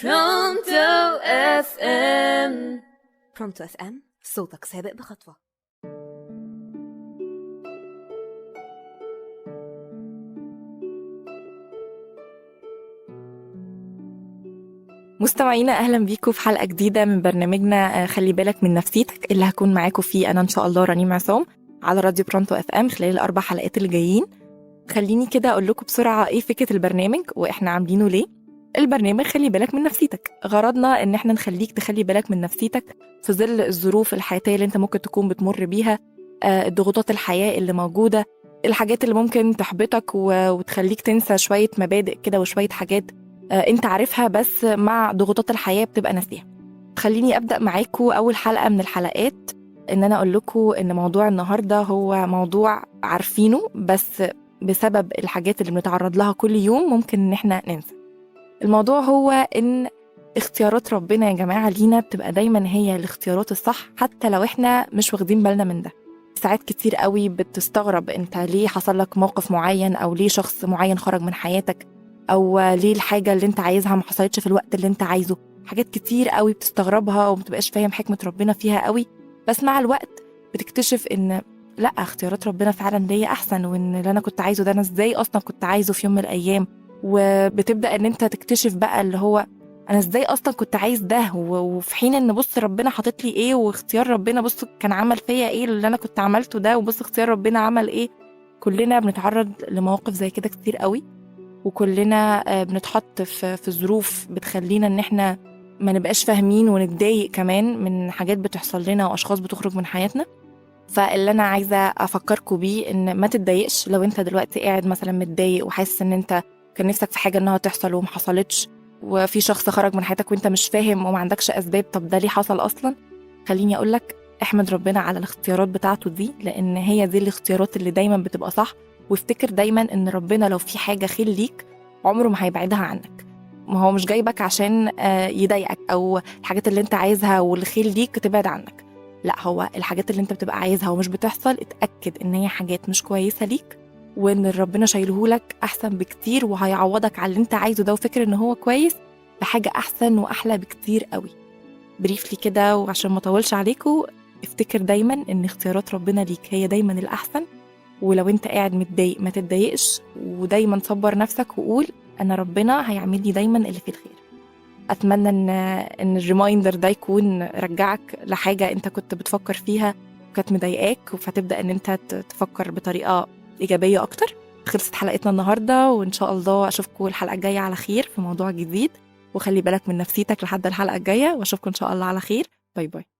Pronto FM. Pronto FM، صوتك سابق بخطوة. مستمعينا، اهلا بيكم في حلقة جديدة من برنامجنا خلي بالك من نفسيتك، اللي هكون معاكم فيه انا ان شاء الله رنيم عصام على راديو Pronto FM خلال الاربع حلقات اللي جايين. خليني كده اقول لكم بسرعة ايه فكرة البرنامج واحنا عاملينه ليه. البرنامج خلي بالك من نفسيتك، غرضنا ان احنا نخليك تخلي بالك من نفسيتك في ظل الظروف الحياتية اللي انت ممكن تكون بتمر بيها، الضغوطات الحياة اللي موجودة، الحاجات اللي ممكن تحبطك وتخليك تنسى شوية مبادئ كده وشوية حاجات انت عارفها بس مع ضغوطات الحياة بتبقى ناسيها. خليني أبدأ معاكم أول حلقة من الحلقات إن أنا أقول لكم إن موضوع النهاردة هو موضوع عارفينه، بس بسبب الحاجات اللي بنتعرض لها كل يوم ممكن إن إحنا ننسى. الموضوع هو إن اختيارات ربنا يا جماعة لينا بتبقى دايما هي الاختيارات الصح، حتى لو إحنا مش واخدين بالنا من ده. ساعات كتير قوي بتستغرب أنت ليه حصل لك موقف معين، أو ليه شخص معين خرج من حياتك، او ليه الحاجة اللي انت عايزها ما حصلتش في الوقت اللي انت عايزه. حاجات كتير قوي بتستغربها ومتبقاش فاهم حكمه ربنا فيها قوي، بس مع الوقت بتكتشف ان لا، اختيارات ربنا فعلا ليا احسن، وان اللي انا كنت عايزه ده انا ازاي اصلا كنت عايزه في يوم من الايام. وبتبدا ان انت تكتشف بقى اللي هو انا ازاي اصلا كنت عايز ده، وفي حين ان بص ربنا حاطط لي ايه، واختيار ربنا بص كان عمل فيا ايه اللي انا كنت عملته ده، وبص اختيار ربنا عمل ايه. كلنا بنتعرض لمواقف زي كده كتير قوي، وكلنا بنتحط في ظروف بتخلينا ان احنا ما نبقاش فاهمين ونتضايق كمان من حاجات بتحصل لنا واشخاص بتخرج من حياتنا. فاللي انا عايزه افكركم بيه ان ما تتضايقش لو انت دلوقتي قاعد مثلا متضايق وحاسس ان انت كان نفسك في حاجة انها تحصل وما حصلتش، وفي شخص خرج من حياتك وانت مش فاهم وما عندكش اسباب طب ده ليه حصل اصلا. خليني اقولك احمد ربنا على الاختيارات بتاعته دي، لان هي دي الاختيارات اللي دايما بتبقى صح. وافتكر دايما ان ربنا لو في حاجة خير ليك عمره ما هيبعدها عنك، ما هو مش جايبك عشان يضايقك او الحاجات اللي انت عايزها والخير ليك تبعد عنك. لا، هو الحاجات اللي انت بتبقى عايزها ومش بتحصل اتأكد ان هي حاجات مش كويسة ليك، وان ربنا شايلهولك احسن بكتير وهيعوضك على اللي انت عايزه ده، وفكر ان هو كويس بحاجة احسن واحلى بكتير قوي. briefly كده وعشان ما اطولش عليكم، افتكر دايما ان اختيارات ربنا ليك هي دايما الاحسن. ولو انت قاعد متضايق ما تتضايقش، ودايما صبر نفسك وقول انا ربنا هيعمل لي دايما اللي فيه الخير. اتمنى ان ال reminder ده يكون رجعك لحاجة انت كنت بتفكر فيها وكانت مضايقاك، فتبدا ان انت تفكر بطريقة ايجابية اكتر. خلصت حلقتنا النهارده، وان شاء الله اشوفكم الحلقة الجاية على خير في موضوع جديد. وخلي بالك من نفسيتك لحد الحلقة الجاية، واشوفكم ان شاء الله على خير. bye bye.